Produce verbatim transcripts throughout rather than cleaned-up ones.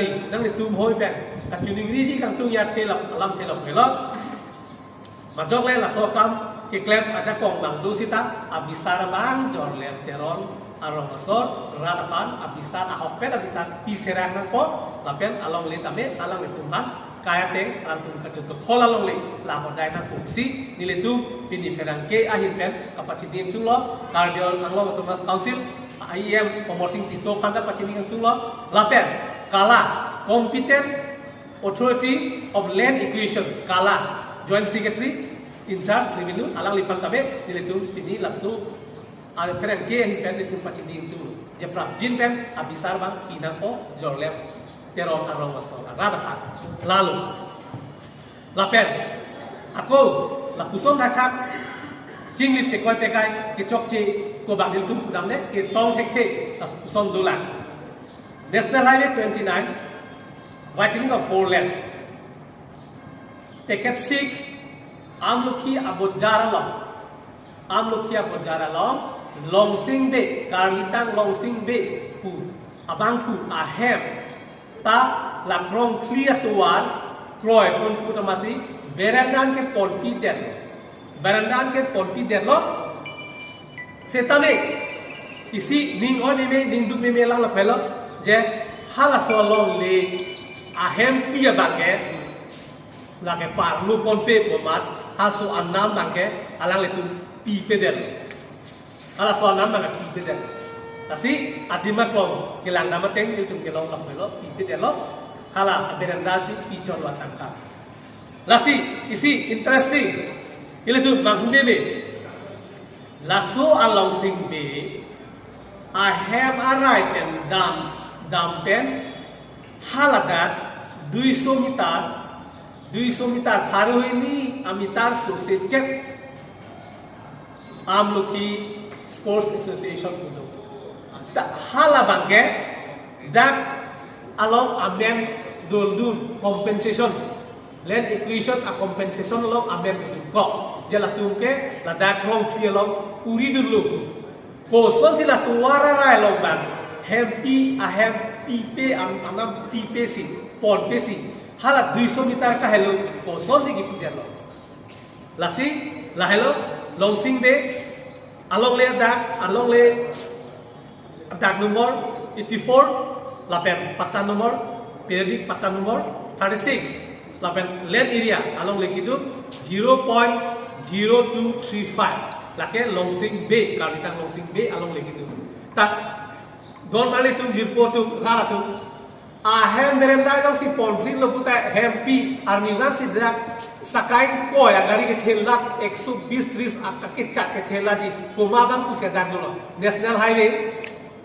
Nanglitum hoi pen kachiningriji kangtung ya thelap alam thelap melo. Majok le laso akam keklem ajakong bang do sita abisar bang Jorlem Teron arong asor rat aphan abisar ahok pen abisar pi serang nangpo lapen alongle tame alanglitum aphan kaya teng alangtum kachot khol alongle la hodai nangpo pusi nelitum pini pherangke ahin pen kapachini ingtunglo, Karbi Anglong Autonomous Council E M Amarsing Tisso aphan ta pachini ingtunglo lapen KALA, Competent Authority of Land Acquisition, KALA, Joint Secretary in charge Revenue, alangliphan tame nelitum pini laso a pherangke ahin pen nelitum pachini ingtunglo. Je prapjin pen abisar bang pi nangpo Jorlem Teron arong asor arat aphan. Lalo. Lapen ako lapuson thakthak chinglit tekoi tekai kechokche ko bang nelitum pudamde ketong thekthe lapuson dolang. National Highway twenty-nine, widening of four lane. Package six, Amlokhi abojar along. Amlokhi abojar along, Longsing Bey, Karlitang Longsing Bey pu abangphu ahem ta la krongphli atovar kroipon pu amatsi berendam keponpidetlo. Berendam keponpidetlo. Setame isi ning-oi meme, ningduk meme lang lapulo je halaso alongle ahempi abangke lake parlu ponpe pu amat halaso anam abangke alanglitum pipedetlo. Halaso anam abangke pipedetlo. Lasi adim aklong kelangdam ateng ilitum kelong lapulo, pipedetlo. Hala berendam si pichotlo atangka. Lasi isi interesting, ilitum manghu meme. Laso a Longsing Bey ahem arai pen dam, dam pen haladak duiso meter, duiso meter pharo hini ameter sose chet Amlokhi Sports Association pulo. Ta hala abangke dak along amen dundun compensation, land acquisition a compensation along amen dundun kok. Je latum ke ladak krongphli along uri dunlo. Kosonsi la tovar arai along bang hempi ahem pipe am anam pipe si ponpe si hala duiso meter kahelo kosonsi kipidetlo. Lasi lahelo Longsing Bey alongle adak, alongle adak number eighty-four lapen patta number, periodic patta number thirty-six lapen land area alongle keduk zero point zero two three five, lake Longsing Bey, Karlitang Longsing Bey alongle keduk. Ta don mali atum, jirpo atum, rat atum, ahem berendam jongsi ponphli lo puta hempi arnivang si dak sakai koi agari kethelat ekso bis tris akakechat kethelatji komat abang pusi dak dolo. National Highway,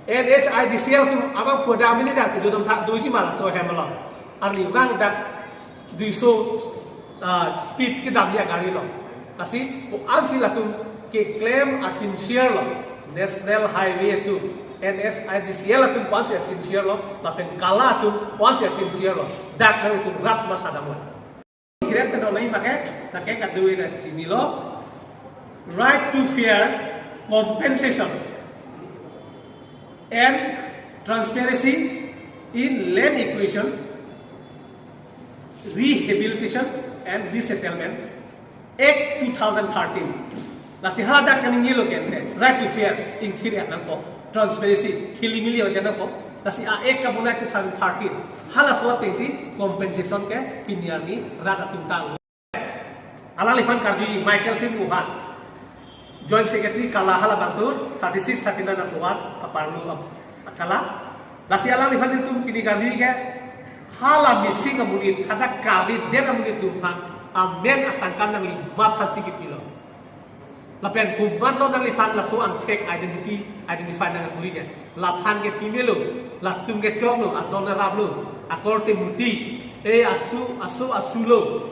N H I D C L atum abangphu dak mini dak kedodam thak doji ma laso ahem along. Arnivang dak duiso ah, speed kedam ya gari lo. Lasi ko-ansi latum keklem a sincere lo. National Highway atum, N H I D C L atum ko-ansi a sincere lo, lapen KALA atum ko-ansi a sincere lo. Dak nanglitum rat matha damlo. Kiran kedonai make, nake kadui rat chinilo. Right to fair compensation and transparency in land acquisition, rehabilitation and resettlement Act two thousand thirteen. Lasi hadak kaningjelo ke, right to fair, ingthir ya nangpo, transparency, khilimili ya nangpo. Lasi a Act kabonai two thousand thirteen. Halaso atengsi compensation ke pini arni rat atum tang. Alangliphan karju Michael Timung aphan, Joint Secretary KALA, halabangso thirty-six, thirty-nine atovar kaparlu a KALA. Lasi alangliphan nelitum pini karju ke hala missing amonit, hadak kalidet amonit atum aphan amen atangka nangli mat aphansi kipilo. Lapen komatlo nangliphan laso angthek identity, identify nangkuri ke. Laphan ke pimelo, latum ke choklo, adon araplo, akorte muti, e asu, asu, asulo.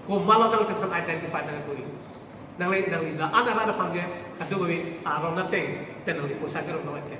Komatlo nangliphan identify nangkuri. Nangli, nangli la an arat aphan ke kadokave aron ateng pen nangli poisa kerong nang ke.